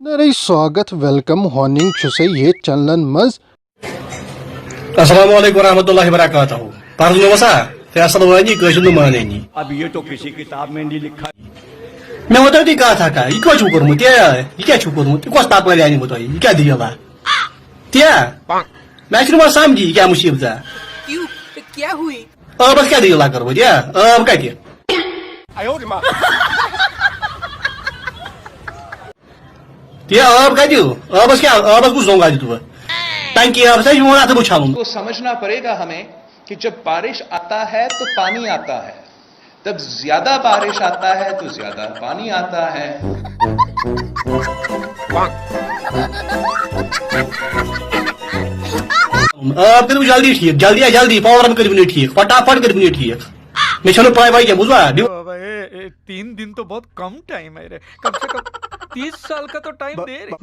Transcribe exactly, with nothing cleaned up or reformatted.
نرے سواگت، ویلکم ہوننگ چھُسے یتھ چینلن منٛز۔ السلام علیکم ورحمۃ اللہ وبرکاتہ۔ پرزنوسا فیصل وانی کٲشِر نہٕ مانٲنی۔ اب یہ تو کسی کتاب میں نہیں لکھا۔ مےٚ ؤنۍتو تُہۍ کتھ اکھ، یہِ کیٛاہ چھُو کوٚرمُت؟ یہِ، یہِ کیٛاہ چھُو کوٚرمُت؟ یہِ کۄس تپٲرۍ آنہِ وُتۄہہِ؟ یہِ کیٛاہ دٔلیٖلہ؟ تہِ مےٚ چھُنہٕ یِوان سمجھی، یہِ کیٛاہ مُصیبت؟ کیوں؟ کیا ہوئی؟ ٲبس کیٛاہ دٔلیٖلہ کٔرمٕژ؟ یہِ ٲب کتہِ؟ تہِ ٲب کتہِ؟ ٲبس کیٛاہ؟ ٲبس کُس زوٚنگ آسہِ دیُتمُت؟ ٹنکی ٲبس آسہِ یِوان اتھٕ بُتھ چھلُن۔ کو समझना पड़ेगा हमें कि जब बारिश आता है तो पानी आता है, जब ज्यादा बारिश आता है तो ज्यादा पानी आता है। ٲب کٔرِو جلدی ٹھیٖک، جلدی آ جلدی، پاورن کٔرِو مےٚ ٹھیٖک، فٹافٹ کٔرِو مےٚ ٹھیٖک۔ مےٚ چھَنہٕ پاے وۄنۍ کیٛاہ، بوٗزوا؟ ڈِو- بابا، اے، اے، تین دن تو بہت کم ٹائم ہے رے، کم سے کم تیس سال کا تو ٹائم دے رے۔